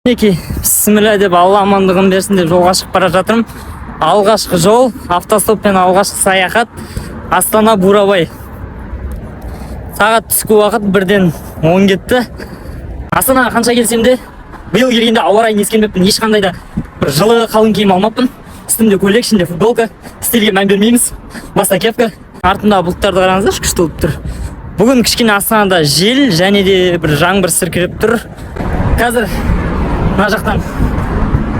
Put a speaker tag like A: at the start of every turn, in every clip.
A: Мінекей, бісміллә деп, Алла амандығын берсін деп жолға шығып бара жатырмын. Алғашқы жол, автостоппен алғашқы саяхат, Астана — Бурабай. Сағат түскі уақыт 1-ден 10 кетті. Астанаға қанша келсем де, биыл келгенде ауа райын ескермеппін. Ешқандай да бір жылы, қалың киім алмаппын. Үстімде көйлек, ішінде футболка. Стильге мән бермейміз, баста кепка. Артымдағы бұлттарды қараңыздаршы, күшті болып тұр. Бүгін кішкене Астанада жел және де бір жаңбыр сіркіреп тұр. Қазір мына жақтан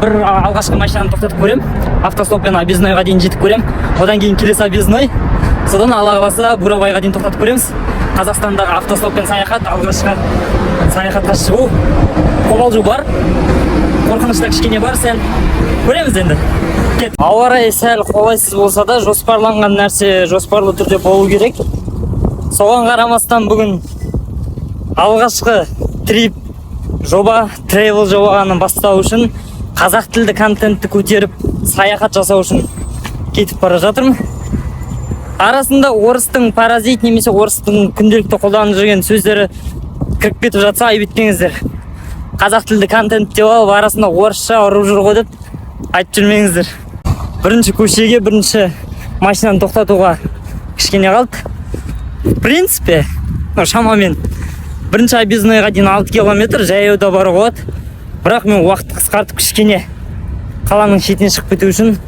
A: бір алғашқы машинаны тоқтатып көрем, автостоппен объезднойға дейін жетіп көрем. Одан кейін келесі объездной, содан, Алла қаласа, Бурабайға дейін тоқтатып көреміз. Қазақстандағы автостоппен саяхат, алғашқы саяхатқа шығу. Қобалжу бар, қорқыныш та кішкене бар сәл. Көреміз енді. Кет. Ауа райы сәл қолайсыз болса да, жоспарланған нәрсе жоспарлы түрде болу керек. Соған қарамастан, бүгін алғашқы трип жоба, тревел жобаны бастау үшін, қазақ тілді контентті көтеріп, саяхат жасау үшін кетіп бара жатырмын. Арасында орыстың паразит немесе орыстың күнделікті қолданып жүрген сөздері кіріп кетіп жатса, айып етпеңіздер. Қазақ тілді контент деп алып, арасында орысша ұрып жүр ғой деп айтып жүрмеңіздер. Бірінші көшеге, бірінші машинаны тоқтатуға кішкене қалды. В принципе, ну, шамамен бірінші объезднойға дейін 6 километр, жаяу да баруға болады. Бірақ мен уақытты қысқартып, кішкене қаланың шетіне шығып кету үшін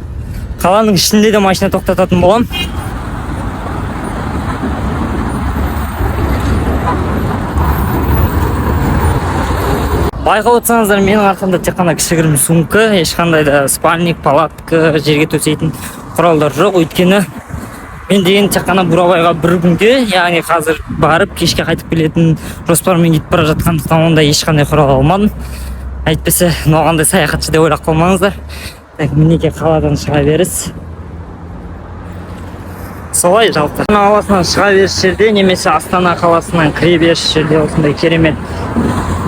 A: қаланың ішінде де машина тоқтататын боламын. Байқап отырсаңыздар, менің арқамда тек қана кішігірім сумка, ешқандай да спальник, палатка, жерге төсейтін құралдар жоқ. Өйткені мен деген тек қана Бурабайға бір күнге, яғни қазір барып, кешке қайтып келетін жоспармен кетіп бара жатқандықтан, ондай ешқандай құрал алмадым. Әйтпесе мынау қандай саяхатшы деп ойлап қалмаңыздар. Так, мінекей, қаладан шыға беріс солай. Жалпы, Астана қаласынан шыға беріс жерде немесе Астана қаласынан кіре беріс жерде осындай керемет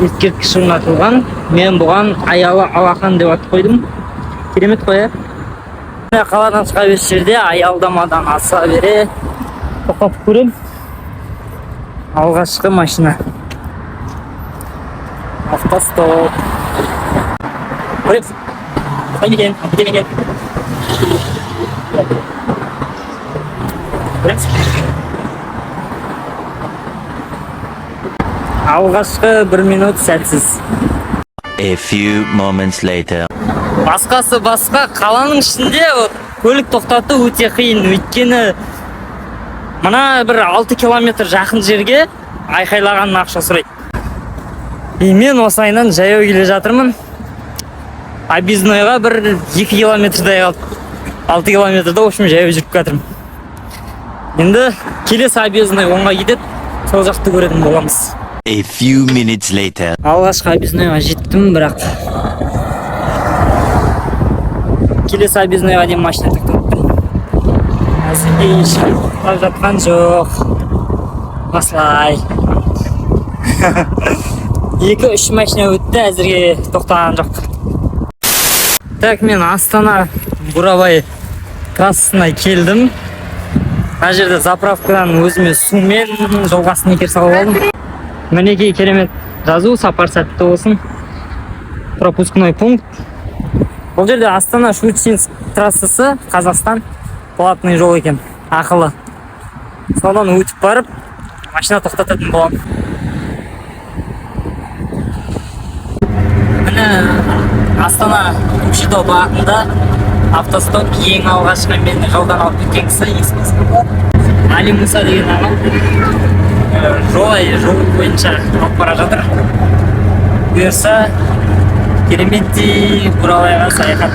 A: ескерткіш орнатылған. Мен бұған «Аялы алақан» деп ат қойдым. Керемет қой, иә? Міне, қаладан шыға беріс жерде аялдамадан аса бере тоқтатып көремін алғашқы машина, автостоп. Көреміз, тоқтай ма екен, кете ме екен, көреміз. Алғашқы бір минут сәтсіз.
B: A few moments later.
A: Басқасы басқа, қаланың ішінде вот көлік тоқтату өте қиын. Өйткені мына бір 6 километр жақын жерге айқайлағаннан ақша сұрайды. И мен осы айынан жаяу келе жатырмын. Объезднойға бір 2 километрдай қалды. 6 километрда, в общем, жаяу жүріп жатырмын. Енді келесі объездной оңға кетеді, сол жақты көретін боламыз.
B: A few minutes later.
A: Алғашқы объезднойға жеттім, бірақ келесі объезднойға дейін машина тоқтаттым. Әзірге ешкім тоқтап жатқан жоқ. Осылай екі үш машина өтті, әзірге тоқтаған жоқ. Так, мен Астана — Бурабай трассасына келдім. Мына жерде заправкадан өзіме сумен жолға сникерс алып алдым. Мінекей, керемет жазу: «Сапар сәтті болсын, пропускной пункт». Бұл жерде Астана — Щучинск трассасы, Қазақстан, платный жол екен, ақылы. Содан өтіп барып, машина тоқтататын боламын. Міне, Астана — Көкшетау бағытында автостоп. Ең алғашқы мені жолдан алып кеткен кісі есімі Али Муса деген ағам. Жолай жол бойынша алып бара жатыр. Бұйырса, кереметтей Бурабайға саяхат.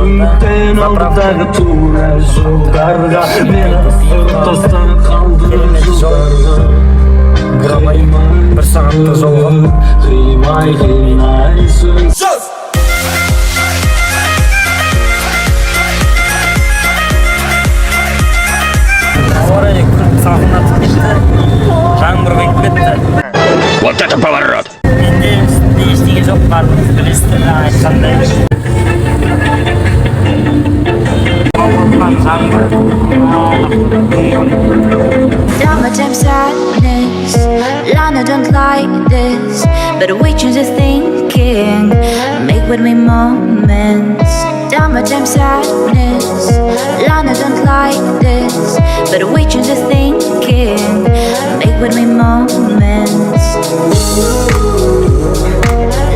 C: Үміттен алдыдағы тура жолдарға, мені тастан қалдырып жылдарға.
A: Бурабай, бір сағаттық жолға.
C: Қимай қинайсың.
A: Ауа райы күрт салқындатып кетті, жаңбыр құйып кетті.
B: Вот это поворот!
A: Менде үстімде ештеңе жоқ, барлығыңыз білесіздер жаңа айтқандай.
D: But we change the thinking. Make with me moments. Damage and sadness. Lana don't like this. But we change the thinking. Make with me moments.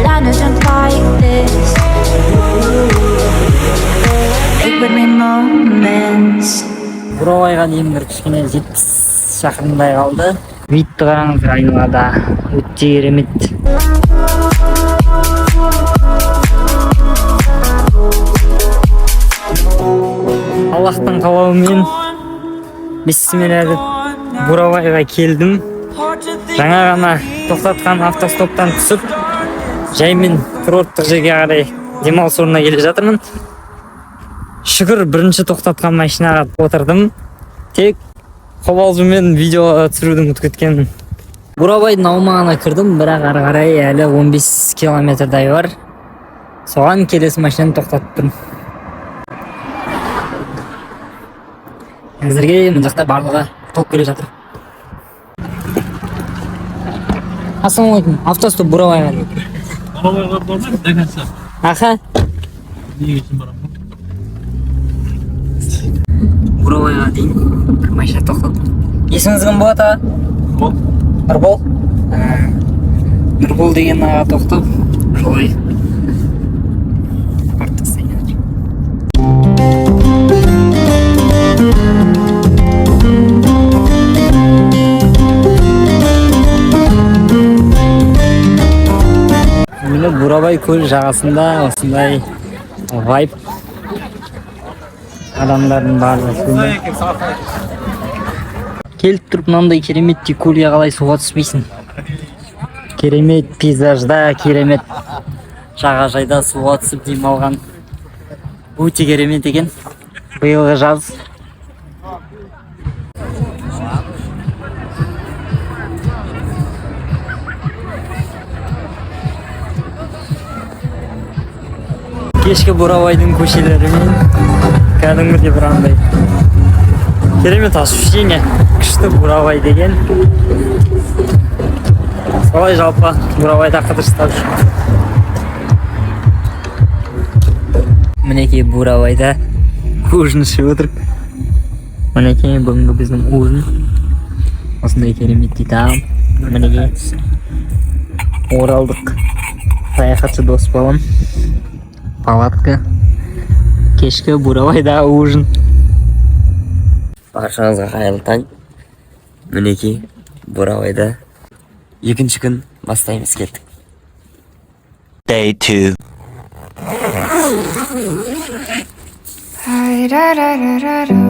D: Lana don't like this. Make with me moments.
A: Бурабайға дейін бір кішкене 70 шақырымдай қалды. Видті қараңыздар айналада, өте керемет. Аллахтың қалауымен, бисмилля деп Бурабайға келдім. Жаңа ғана тоқтатқан автостоптан түсіп, жаймен курорттық жерге қарай, демалыс орнына келе жатырмын. Шүкір, бірінші тоқтатқан машинаға отырдым. Тек қобалжумен видео түсіруді ұмытып кеткенмін. Бурабайдың аумағына кірдім, бірақ ары қарай әлі 15 километрдай бар. Соған келесі машинаны тоқтатып тұрмын. Әзірге мына жақта барлығы толып келе жатыр. Ассалаумағалейкум, автостоп Бурабайға дейді.
C: Бурабайға барсақ, до конца.
A: Аха.
C: Не үшін барамын?
A: Бурабайға дейін бір машина тоқтады. Есіміңіз кім болады, аға?
C: Нұрбол.
A: Нұрбол. Нұрбол деген аға тоқтап, жолай апарып тастайын. Міне, Бурабай көл жағасында осындай вайб, адамдардың барлығы көлде. Келіп тұрып мынандай кереметтей көлге қалай суға түспейсің? Керемет пейзажда, керемет жағажайда суға түсіп демалған өте керемет екен биылғы жаз. Кешкі Бурабайдың көшелерімен кәдімгідей бір андай керемет ощущение, күшті Бурабай деген. Солай, жалпы Бурабайда қыдырыстап жүр. Мінекей, Бурабайда ужин ішіп отыр. Мінекей, бүгінгі біздің ужин осындай кереметтей тағам. Мінекей, оралдық саяхатшы дос балам, палатка, кешкі Бурабайда ужин.
E: Баршаңызға қайырлы таң! Мінекей, Бурабайда екінші күн бастаймыз, кеттік.
B: Day two.
F: Ba-da-da-da-da-dum.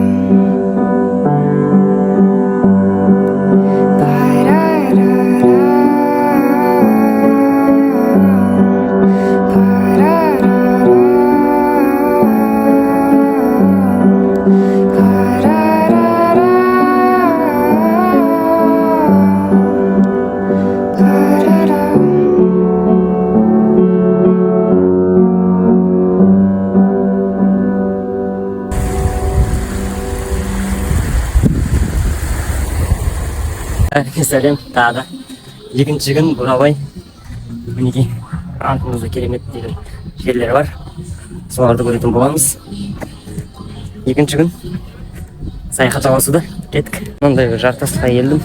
F: Ba-da-da-da. Ba-da-da-da. Ba-da-da-da. Ba-da-da.
A: Бәріңе сәлем тағы да. Екінші күн, Бурабай. Мінекей, артымызда керемет деген жерлер бар, соларды көретін боламыз. Екінші күн саяхат жалғасуда, кеттік. Мынандай бір жартасқа келдім,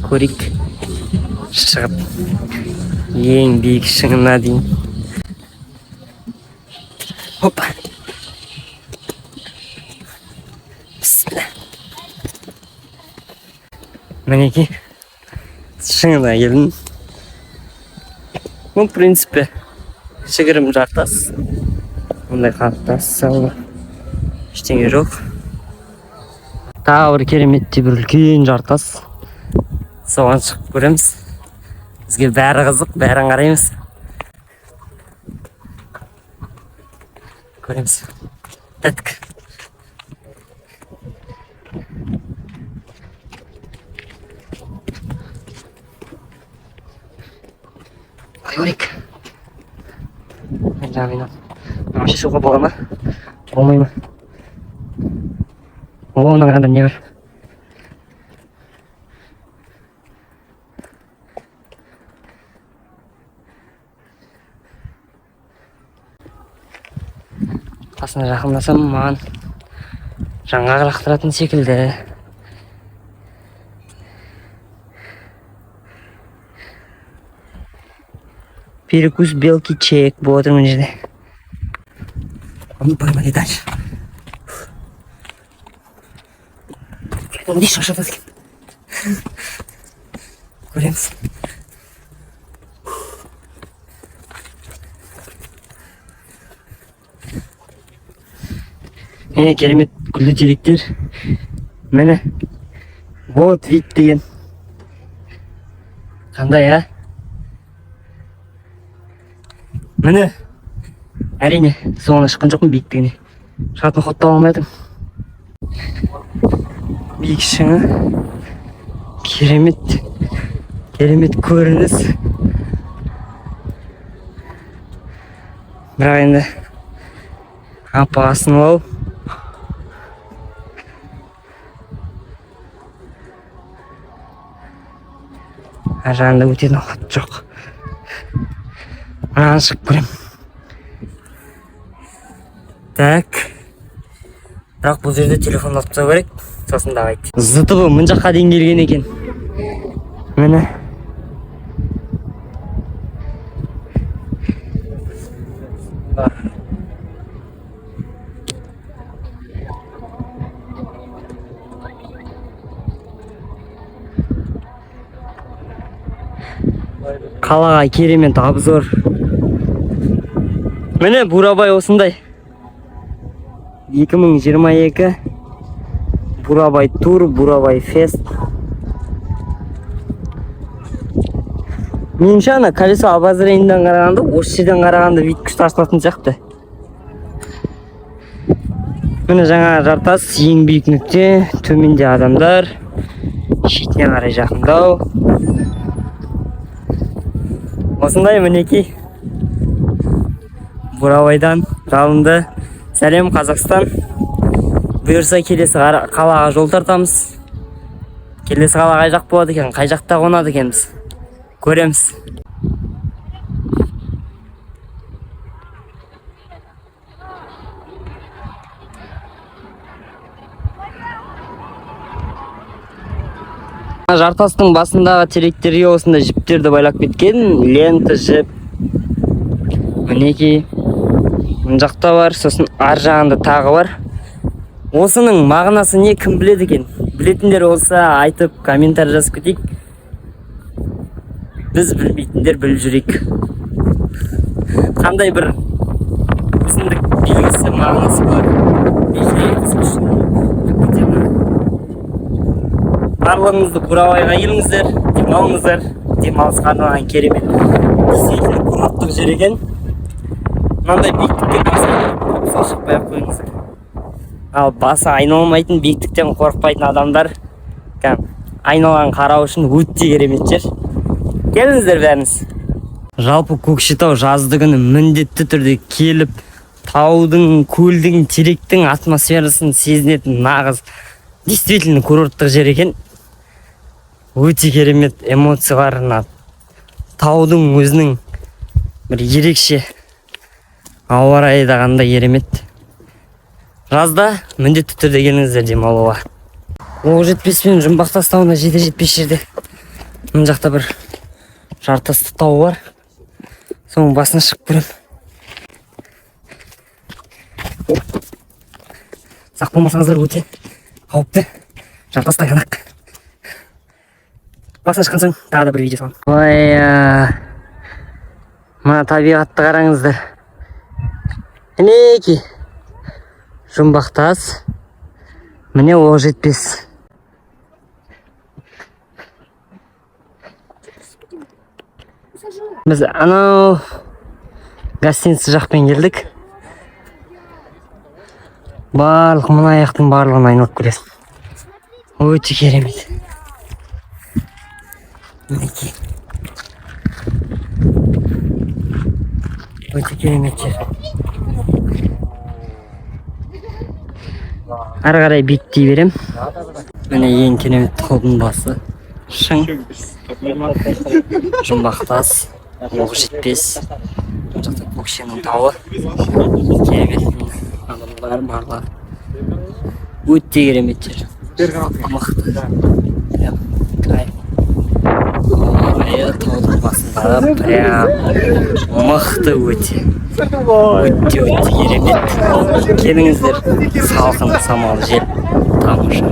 A: көрейік шығып ең биік шыңына дейін. Опа, бісміллә. Мінекей, шыңына келдім. Ну, в принципе, кішігірім жартас. Мындай қатты тас салды, ештеңе жоқ. Тағы бір кереметтей бір үлкен жартас, соған шығып көреміз. Бізге бәрі қызық, бәрін қараймыз, көреміз. Кеттік. Былай көрейік. Мен жағынан вообще шығуға бола ма, болмай ма? О, мына қарағанда не бар? Қасына жақындасам, маған жаңғақ лақтыратын секілді. Перекус белки чек болып отыр мына жерде. Ну, погнали дальше. Не шаршатады екен. Көреміз. Міне, керемет гүлді теректер. Міне. Вот вид деген. Қандай, а? Міне. Әрине, соңына шыққан жоқпын биіктігіне. Шығатын ход таба алмай жатырмын. Биік шыңы. Керемет. Керемет көрініс. Бірақ енді опасно. Ар жағында өтетін ход жоқ. Мынаны шығып көремін. Так. Бірақ бұл жерде телефон алып тастау керек. Сосын давайте. ЗТБ мына жаққа дейін келген екен. Міне. Қалаға керемет обзор. Міне, Бурабай осындай. 2022 Бурабай тур, Бурабай фест. Меніңше, ана колесо обозрениеден қарағанда, осы жерден қарағанда вид күшті ашылатын сияқты. Міне, жаңа жартас, ең биік нүкте, төменде адамдар, шетіне қарай жақындау. Осындай, мінекей. Бурабайдан жалынды сәлем, Қазақстан. Бұйырса, келесі қалаға жол тартамыз. Келесі қала қай жақ болады екен, қай жақта қонады екенбіз? Көреміз. Жартастың басындағы теректерге осындай жіптерді байлап кеткен, лента, жіп. Мінекей. Мына жақта бар, сосын ар жағында тағы бар. Осының мағынасы не, кім біледі екен? Білетіндер болса, айтып, комментарий жазып кетейік. Біз білмейтіндер біліп жүрейік. Қандай бір өзіндік белгісі, мағынасы бар. Белгілейміз үшін. Барлығыңызды Бурабайға келіңіздер, демалыңыздар. Демалысқа арналған керемет. Действительно курорттық жер екен. Мынандай биіктікке басы шықпай ақ қойыңыздар. Ал басы айналмайтын, биіктіктен қорықпайтын адамдар кәдімгі айналған қарау үшін өте керемет жер. Келіңіздер бәріңіз. Жалпы Көкшетау жазды күні міндетті түрде келіп, таудың, көлдің, теректің атмосферасын сезінетін нағыз действительно курорттық жер екен. Өте керемет эмоциялар, мына таудың өзінің бір ерекше ауа райы да қандай керемет. Жазда міндетті түрде келіңіздер демалуға. Оқжетпес пен Жұмбақтас тауына жетер жетпес жерде мына жақта бір жартасты тау бар. Соның басына шығып көремін. Сақ болмасаңыздар, өте қауіпті жартас тайғанақ. Басына шыққан соң тағы да бір видео саламын. Ой, мына табиғатты қараңыздар. Мінекей Жұмбақтас, міне Оқжетпес. Біз анау гостиница жақпен келдік. Барлық мына аяқтың барлығын айналып келесің. Өте керемет. Мінекей. Өте керемет жер. Ары қарай беттей берем. Міне, ең керемет таудың басы. Шың. Жұмбақтас, Оқжетпес. Мына жақта Көкшенің тауы. Керемет. Барлығы өте керемет жер. Мықты. Прям кайф. Ауа таудың басындағы прям мықты өте. Өте өте керемет. Келіңіздер, салқын самал жел тамаша.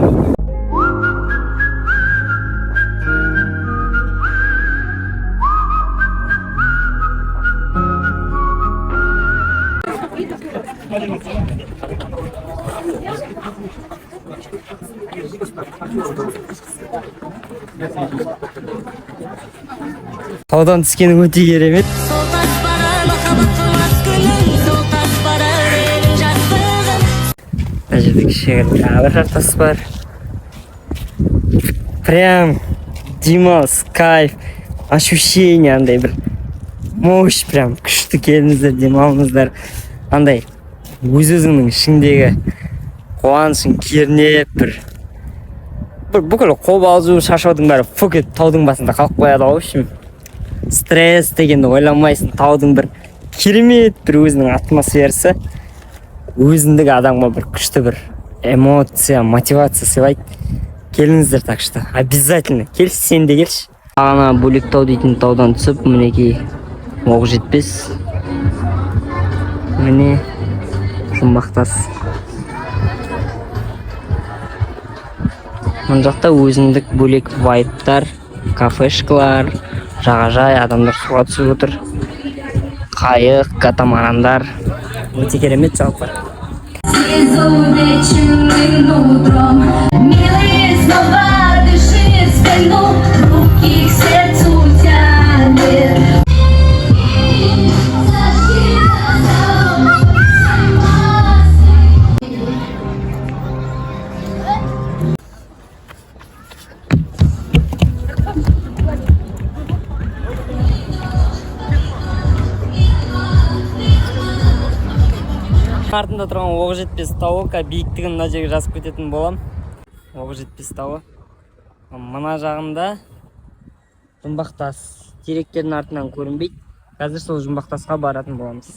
A: Таудан түскен өте керемет. Мына жерде кішігірім тағы бір жартас бар. Прям демалыс, кайф, ощущение андай бір мощь, прям күшті. Келіңіздер, демалыңыздар. Андай өз өзіңнің ішіңдегі қуанышың кернеп, бір бүкіл қобалжу, шаршаудың бәрі фук етіп таудың басында қалып қояды ғой. В общем, стресс дегенді ойламайсың. Таудың бір керемет бір өзінің атмосферасы өзіндік адамға бір күшті бір эмоция, мотивация сыйлайды. Келіңіздер, так что обязательно келші, сен де келші. Ана Бөлектау дейтін таудан түсіп, мінекей, Оқжетпес, міне, Жұмбақтас. Мына жақта өзіндік бөлек вайбтар, кафешкалар, жағажай, адамдар суға түсіп отыр, қайық, катамарандар, өте керемет жалпы.
G: Утром, милый, снова дыши в спину, руки к сердцу тянет. Зажги глаза.
A: Артында тұрған Оқжетпес тауы, биіктігін мына жерге жазып кететін боламын. Оқжетпес тауы. Мына жағында Жұмбақтас, теректердің артынан көрінбейді. Қазір сол Жұмбақтасқа баратын боламыз.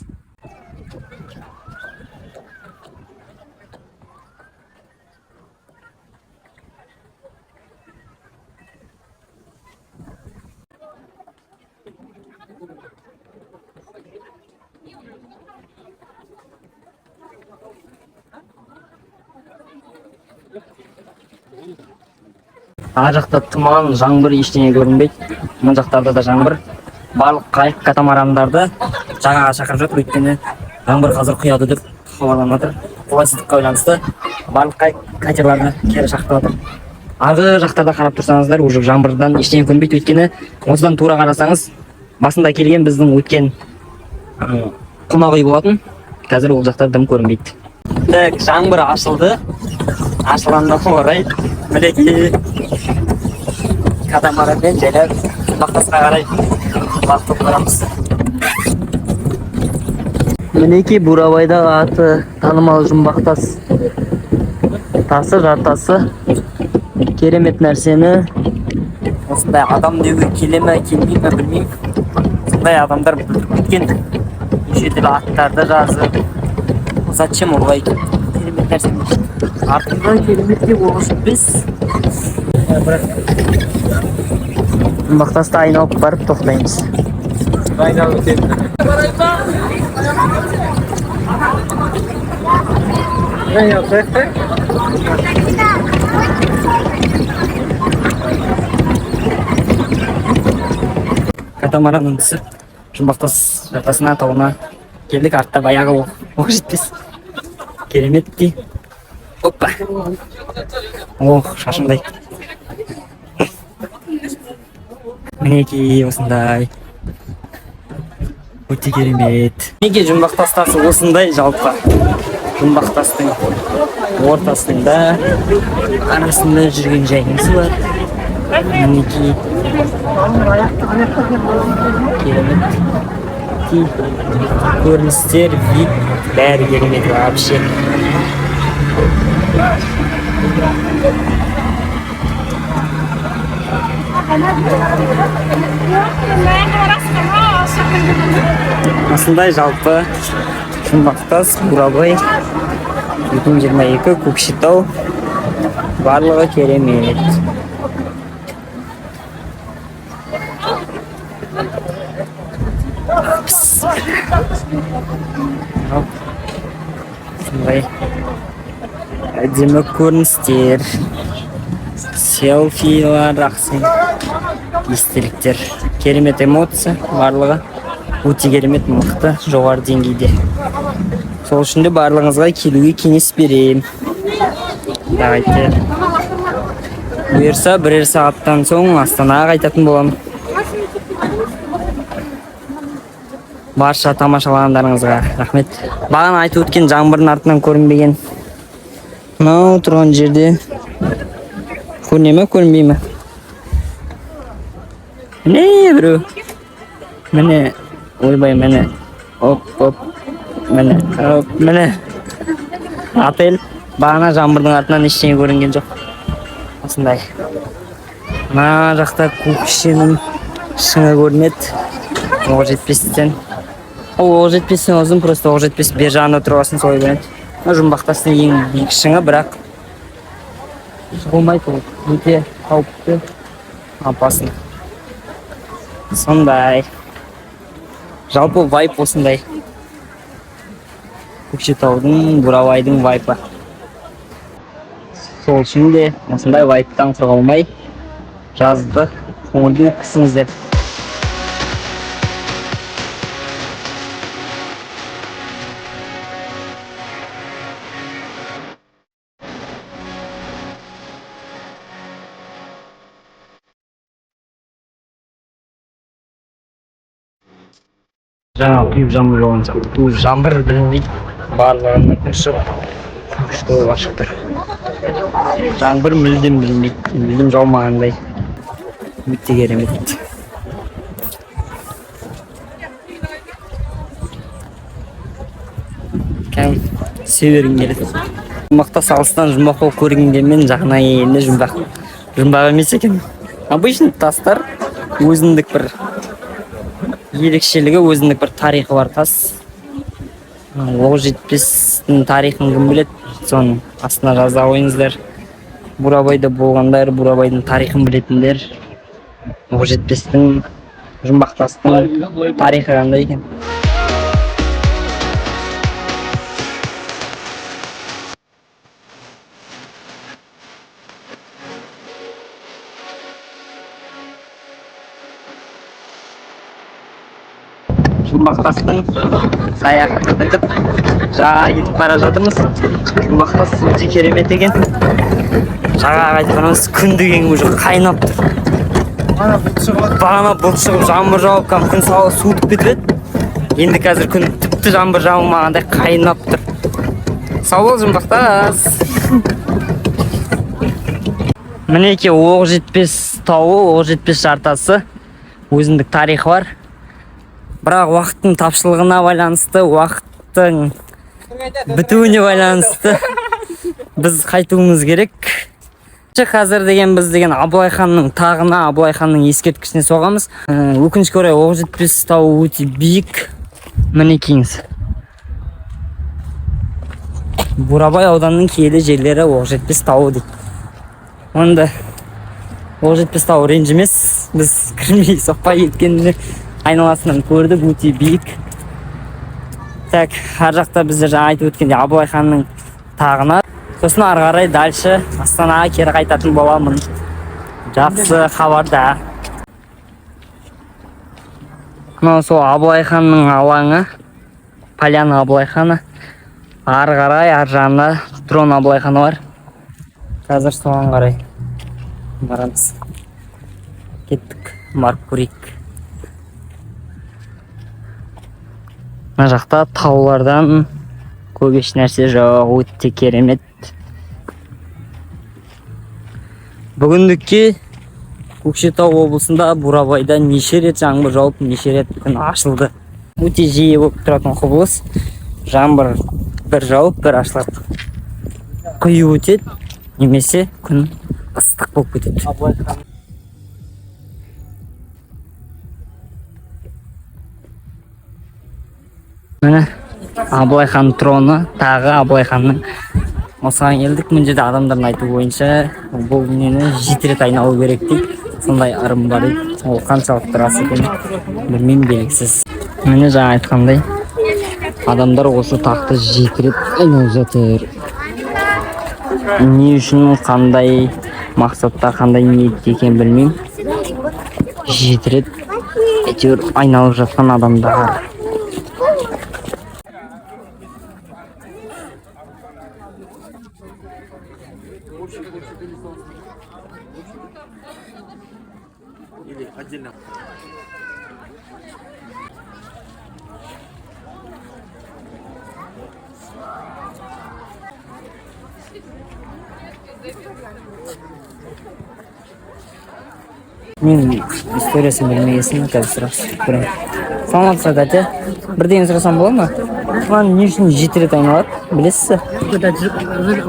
A: Ар жақта тұман, жаңбыр, ештеңе көрінбейді. Мына жақтарда да жаңбыр. Барлық қайық, катамарандарды жағаға шақырып жатыр, өйткені жаңбыр қазір құяды деп хабарланып жатыр. Қолайсыздыққа байланысты барлық қайық, катерларды кері шақырып жатыр. Арғы жақтарда қарап тұрсаңыздар, уже жаңбырдан ештеңе көрінбейді, өйткені осыдан тура қарасаңыз, басында келген біздің өткен қонақ үй болатын. Қазір ол жақта дым көрінбейді. Так, жаңбыр ашылды. Ашылғанына орай, мінекей, катамаранмен жайлап Жұмбақтасқа қарай бағыт барамыз. Мінекей, Бурабайдағы аты танымал Жұмбақтас тасы, жартасы. Керемет нәрсені осындай адам деуге келе ме, келмей ме, білмеймін. Сондай адамдар бүлдіріп кеткен, неше түрлі аттарды жазып. Зачем олай? Керемет нәрсені артында кереметке Оқжетпес, бірақ Жұмбақтасты айналып барып тоқтаймыз.
C: Айналып өтеді.
A: Катамараннан түсіп, Жұмбақтас жартасына, тауына келдік. Артта баяғы Оқжетпес, кереметтей. Опа, ох, шашымдай. Мінекей, осындай өте керемет. Мінекей, Жұмбақтас тасы осындай. Жалпы Жұмбақтастың ортасында, арасында жүрген жайымыз бар. Мінекей, керемет көріністер, вид, бәрі керемет вообще. Осындай жалпы Жұмбақтас, Бурабай. 2022 Көкшетау, барлығы керемет. Осындай әдемі көріністер, селфилар, ақсын естеліктер, керемет эмоция, барлығы өте керемет, мықты, жоғары деңгейде. Сол үшін де барлығыңызға келуге кеңес беремін. Давайте. Бұйырса бірер сағаттан соң Астанаға қайтатын боламын. Барша тамашалағандарыңызға рахмет. Бағана айтып өткен жаңбырдың артынан көрінбеген мынау тұрған жерде көріне ме, көрінбей ме? Міне біреу. Міне, ойбай, міне. Оп, оп. Міне, оп, міне. Отель. Бағана жаңбырдың артынан ештеңе көрінген жоқ. Осындай. Мына жақта Көкшенің шыңы көрінеді. Оқжетпестен. Ол Оқжетпестен ұзын, просто Оқжетпес бер жағында тұрғасын солай көрінеді. Мына Жұмбақтастың ең биік шыңы, бірақ шығылмайды ол. Өте қауіпті, опасно. Сондай. Жалпы вайп осындай. Көкшетаудың, Бурабайдың вайпы. Сол үшін де осындай вайптан құр қалмай жазды көңілді өткізіңіздер. Жаңа құйып жаңбыр жауған сияқты. Бұл жаңбыр білінбейді, барлығының күн шығып, күшті болып ашық тұр. Жаңбыр мүлдем білінбейді, мүлдем жаумағандай. Өте керемет. Кәдімгі түсе бергің келеді. Жұмбақтас алыстан жұмбақ болып көрінгенмен жақыннан келгенде жұмбақ емес екен. Обычный тастар, өзіндік бір ерекшелігі, өзіндік бір тарихы бар тас. Оқжетпестің тарихын кім біледі, соның астына жаза қойыңыздар. Бурабайда болғандар, Бурабайдың тарихын білетіндер, Оқжетпестің, Жұмбақтастың тарихы қандай екен. Жұмбақтастың саяхаты бітіп, жағаға кетіп бара жатырмыз. Жұмбақтас өте керемет екен. Жағаға қайтып барамыз, күн деген уже қайнап тұр. Бағана бұлт шығып, жаңбыр жауып, кәдімгі күн суытып кетіп еді. Енді қазір күн тіпті жаңбыр жаумағандай қайнап тұр. Сау бол, Жұмбақтас. Мінекей Оқжетпес тауы, Оқжетпес жартасы, өзіндік тарихы бар. Бірақ уақыттың тапшылығына байланысты, уақыттың бітуіне байланысты біз қайтуымыз керек. Қазір деген біз деген Абылай ханның тағына, Абылай ханның ескерткішіне соғамыз. Өкінішке орай Оқжетпес тауы өте биік. Мінекейіңіз. Бурабай ауданының киелі жерлері Оқжетпес тауы дейді. Онда Оқжетпес тауы ренжімес, біз кірмей соқпай кеткеніне айналасынан көрдік, өте биік. Так, ар жақта біздер жаңа айтып өткендей Абылай ханның тағына, сосын ары қарай дальше Астанаға кері қайтатын боламын. Жақсы хабарда. Мынау сол Абылай ханның алаңы, поляна Абылай ханы. Ары қарай, ар жағында трон Абылай ханы бар. Қазір соған қарай барамыз. Кеттік, барып көрейік. Мына жақта таулардан көп еш нәрсе жоқ, өте керемет. Бүгіндікке Көкшетау облысында Бурабайда неше рет жаңбыр жауып, неше рет күн ашылды. Өте жиі болып тұратын құбылыс. Жаңбыр бір жауып, бір ашылады. Құйып өтеді, немесе күн ыстық болып кетеді. Міне Абылай хан троны, тағы Абылай ханның Осыған келдік. Мына жерде адамдардың айтуы бойынша, бұл нені 7 рет айналу керек дейді. Сондай ырым бар дейді. Ол қаншалықты рас екенін білмеймін, белгісіз. Міне, жаңа айтқандай, адамдар осы тақты 7 рет айналып жатыр. Не үшін, қандай мақсатта, қандай ниетте екенін білмеймін. 7 рет әйтеуір айналып жатқан адамдар. Мен историясын білмегесін, қазір сұрап көремін. Саламатсыз ба, тәте? Бірдеңе сұрасам бола ма? Мынаны не үшін 7 рет айналады, білесіз бе?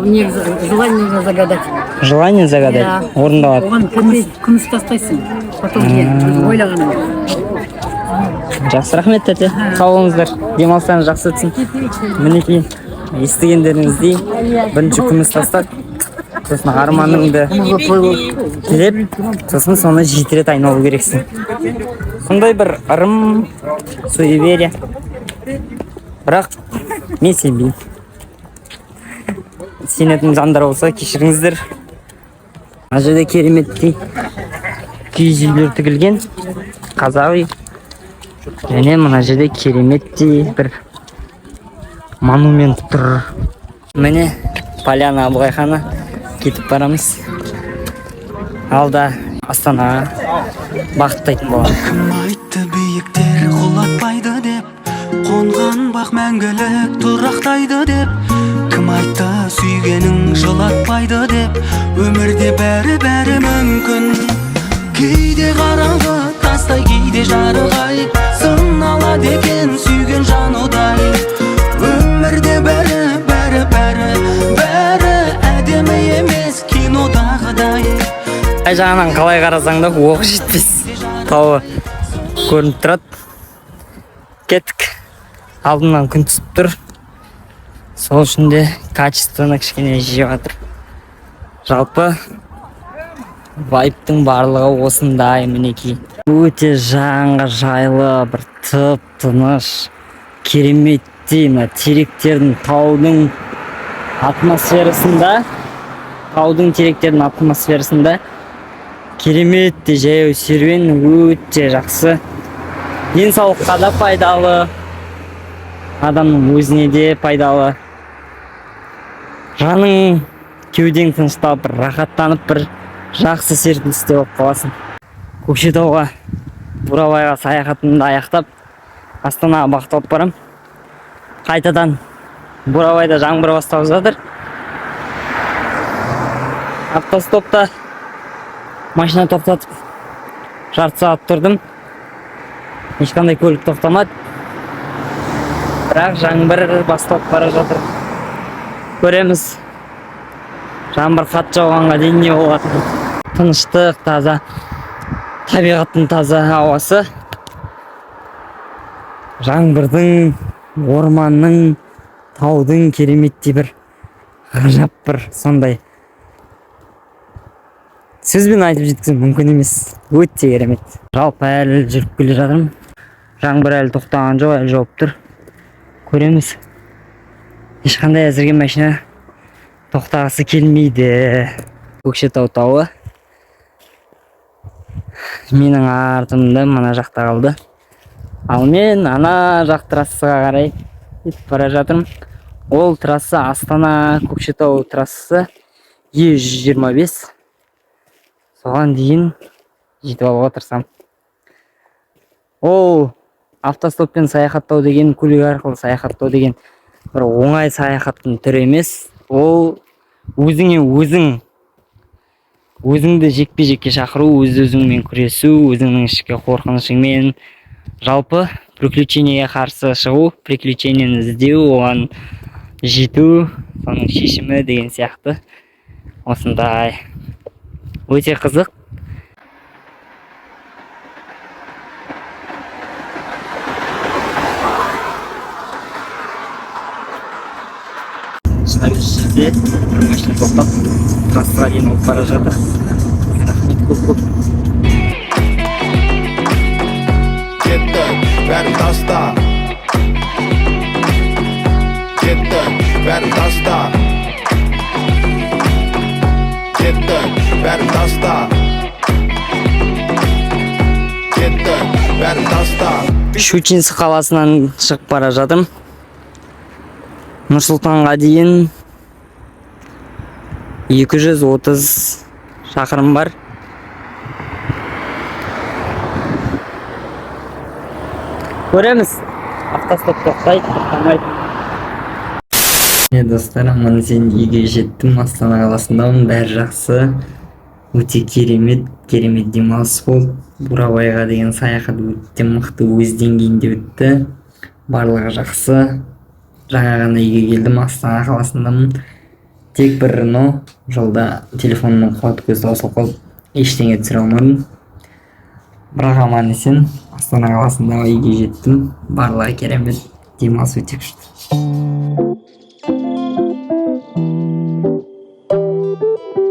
H: Негізі желание нужно загадать.
A: Желание загадать?
H: Иә.
A: Орындалады.
H: Оған күміс тастайсың. Потом не, өзің ойлағаның.
A: Жақсы, рахмет, тәте, сау болыңыздар, демалыстарыңыз жақсы өтсін. Мінекей, естігендеріңіздей, бірінші күміс тастап, сосын арманыңды тілеп, сосын соны 7 рет айналу керексің. Сондай бір ырым, суеверие, бірақ мен сенбеймін. Сенетін жандар болса, кешіріңіздер. Мына жерде кереметтей киіз үйлер тігілген, қазақ үй. Және мына жерде кереметтей бір монумент тұр. Міне, поляна Абылай хана. Кетіп барамыз. Алда Астанаға бағыттайтын боламыз.
I: Кім айтты биіктер құлатпайды деп, қонған бақ мәңгілік тұрақтайды деп? Кім айтты сүйгенің жылатпайды деп? Өмірде бәрі, бәрі мүмкін. Кейде қараңғы тастай, кейде жарық ай, сыналады екен сүйген жан ұдай. Өмірде бәрі, бәрі, бәрі, бәрі әдемі емес кинодағыдай.
A: Қай жағынан қалай қарасаң да, оқ жетпес тауы көрініп тұрады. Кеттік. Алдымнан күн түсіп тұр, сол үшін де качествоны кішкене жеп жатыр. Жалпы вайбтың барлығы осындай. Мінекей, өте жанға жайлы, бір тып тыныш, кереметтей. Мына теректердің, таудың атмосферасында, таудың, теректердің атмосферасында кереметтей жаяу серуен өте жақсы, денсаулыққа да пайдалы, адамның өзіне де пайдалы. Жаның, кеудең тынышталып, бір рахаттанып, бір жақсы серпілісте болып қаласың. Көкшетауға, Бурабайға саяхатымды аяқтап, Астанаға бағыт алып барамын. Қайтадан Бурабайда жаңбыр басталып жатыр. Автостопта машина тоқтатып, жарты сағат тұрдым. Ешқандай көлік тоқтамады, бірақ жаңбыр басталып бара жатыр. Көреміз, жаңбыр қатты жауғанға дейін не болатынын. Тыныштық, таза табиғаттың таза ауасы, жаңбырдың, орманның, таудың кереметтей бір ғажап, бір сондай сөзбен айтып жеткізу мүмкін емес, өте керемет. Жалпы әлі жүріп келе жатырмын. Жаңбыр әлі тоқтаған жоқ, әлі жауып тұр. Көреміз. Ешқандай әзірге машина тоқтағысы келмейді. Көкшетау тауы менің артымда, мына жақта қалды. Ал мен ана жақ трассаға қарай кетіп бара жатырмын. Ол трасса Астана Көкшетау трассасы, Е 125. Соған дейін жетіп алуға тырысамын. Ол автостоппен саяхаттау деген, көлік арқылы саяхаттау деген бір оңай саяхаттың түрі емес. Ол өзіңе өзің, өзіңді жекпе жекке шақыру, өз өзіңмен күресу, өзіңнің ішкі қорқынышыңмен, жалпы приключениеге қарсы шығу, приключениені іздеу, оған жету, соның шешімі деген сияқты. Осындай өте қызық. Осындай жерде бір машина тоқтап, трассаға дейін алып бара жатыр. Рахмет көп көп.
J: Кетті, бәрін таста. Кетті, бәрін таста. Кетті, бәрін таста. Кетті, бәрін таста.
A: Щучинск қаласынан шығып бара жатырмын. Нұр Сұлтанға дейін 230 шақырым бар. Көреміз, автостоп тоқтайды, тоқтамайды. Міне, достар, аман есен үйге жеттім. Астана қаласындамын, бәрі жақсы. Өте керемет, керемет демалыс болды. Бурабайға деген саяхат өте мықты, өз деңгейінде өтті, барлығы жақсы. Жаңа ғана үйге келдім, Астана қаласындамын. Тек бір но жолда телефонымның қуат көзі таусылып қалып, ештеңе түсіре алмадым. Бірақ аман есен Астана қаласында үйге жеттім. Барлығы керемет, демалыс өте күшті.